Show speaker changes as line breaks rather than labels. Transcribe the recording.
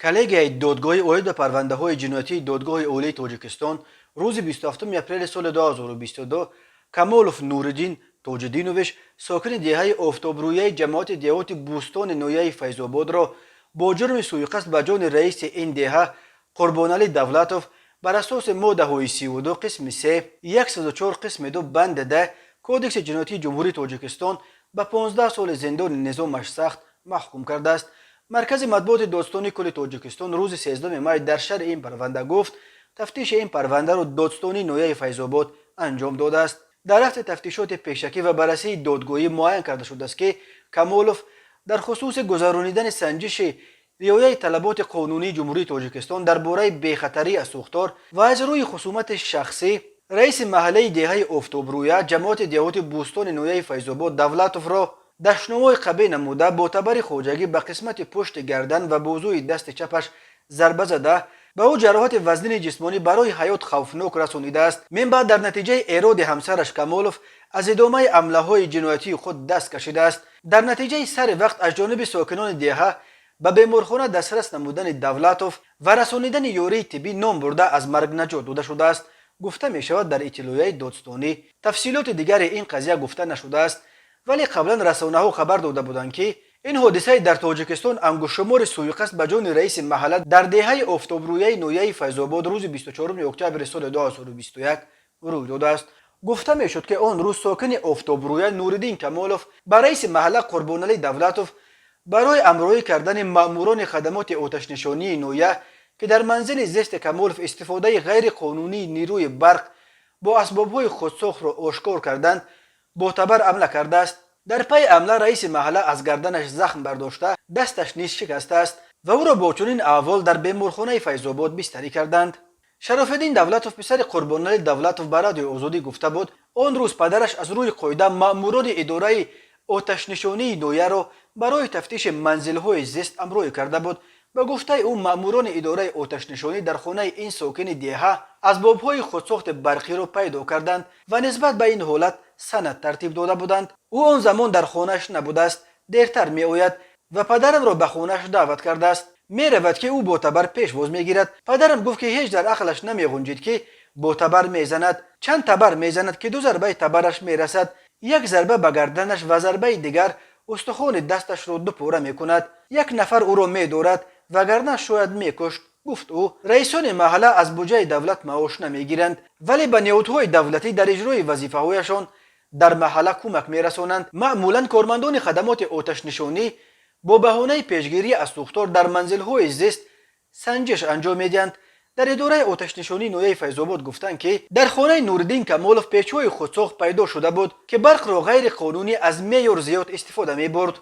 Коллегияи додгоҳӣ оид ба парвандаҳои ҷиноятии Додгоҳи Олии Тоҷикистон рӯзи 27 апрели соли 2022 Камолов Нуриддин Тоҷиддинович, сокини деҳаи Офтобрӯяи ҷамоати деҳоти Бӯстони ноҳияи Файзободро бо ҷурми суиқасд ба ҷони раиси ин деҳа Қурбоналӣ Давлатов бар асоси моддаҳои 32 қисми 3, 104 қисми 2 банди д Кодекси ҷиноятии Ҷумҳурии Тоҷикистон ба 15 соли зиндони низомаш сахт маҳкум кардааст. Маркази матбуоти Додситонии кулли Тоҷикистон рӯзи 13 май дар шарҳи ин парванда гуфт, тафтиши ин парвандаро додситонии ноҳияи Файзобод анҷом додааст. Дар рафти тафтишоти пешакӣ ва баррасии додгоҳӣ муайян карда шудааст, ки Камолов дар хусуси гузаронидани санҷиши риояи талаботи қонунии Ҷумҳурии Тоҷикистон дар бораи бехатарӣ аз сӯхтор ва аз рӯи хусумати шахсӣ раиси маҳаллаи деҳаи Офтобрӯя ҷамоати деҳоти Бӯстони ноҳияи Файзобод Давлатовро дашномҳои қабеҳ намуда, бо табари хоҷагӣ ба қисмати пушти гардан ва бозуи дасти чапаш зарба зада, ба ӯ ҷароҳати вазнини ҷисмонӣ барои ҳаёт хавфнок расонидааст. Мин баъд дар натиҷаи эроди ҳамсараш Камолов аз идомаи амлаҳои ҷиноятии худ даст кашидааст. Дар натиҷаи сари вақт аз ҷониби сокинони деҳа ба беморхона дастрас намудани Давлатов ва расонидани ёрии тиббӣ ном бурда аз марг наҷот дода шудааст, гуфта мешавад дар иттилоияи додситонӣ. Тафсилоти дигари ин қазия гуфта нашудааст, вале қаблан расонаҳо хабар дода буданд, ки ин ҳодисаи дар Тоҷикистон ангуштшумори суиқасд ба ҷони раиси маҳалла дар деҳаи Офтобрӯяи ноҳияи Файзобод рӯзи 24 октябри соли 2021 рӯй додааст. Гуфта мешуд, ки он рӯз сокини Офтобрӯя Нуриддин Камолов ба раиси маҳалла Қурбоналӣ Давлатов барои ҳамроҳӣ кардани маъмурони хадамоти оташнишонии ноҳия, ки дар манзили зисти Камолов истифодаи ғайриқонунии нерӯи барқ бо асбобҳои худсохтро ошкор карданд, бо табар ҳамла кардааст. Дар пайи ҳамла раиси маҳалла аз гарданаш захм бардошта, дасташ низ шикастааст ва ӯро бо чунин аҳвол дар беморхонаи Файзобод бистарӣ карданд. Шарофиддин Давлатов, писари Қурбоналӣ Давлатов, ба Радиои Озодӣ гуфта буд, он рӯз падараш аз рӯи қоида маъмурони идораи оташнишонии ноҳияро барои тафтиши манзилҳои зист ҳамроҳӣ карда буд. Ба гуфтаи ӯ, маъмурони идораи оташнишонӣ дар хонаи ин сокини деҳа асбобҳои худсохти барқиро пайдо карданд ва нисбат ба ин ҳолат санад тартиб дода буданд. Ӯ он замон дар хонааш набудааст, дертар меояд ва падарамро ба хонааш даъват кардааст. Меравад, ки ӯ бо табар пешвоз мегирад. Падарам гуфт, ки ҳеҷ дар ақлаш намеғунҷид, ки бо табар мезанад. Чанд табар мезанад, ки ду зарбаи табараш мерасад: як зарба ба гарданаш ва зарбаи дигар устухони дасташро ду пора мекунад. Як нафар ӯро медорад, вагарна шояд мекушт, гуфт ӯ. Раисони маҳалла аз буҷаи давлат маош намегиранд, вале ба ниҳодҳои давлатӣ дар иҷрои вазифаҳояшон дар маҳалла кӯмак мерасонанд. Маъмулан кормандони хадамоти оташнишонӣ бо баҳонаи пешгирӣ аз сӯхтор дар манзилҳои зист санҷиш анҷом медиҳанд. Дар идораи оташнишонии ноҳияи Файзобод гуфтанд, ки дар хонаи Нуриддин Камолов печҳои худсохт пайдо шуда буд, ки барқро ғайриқонунӣ аз меъёр зиёд истифода мебурд.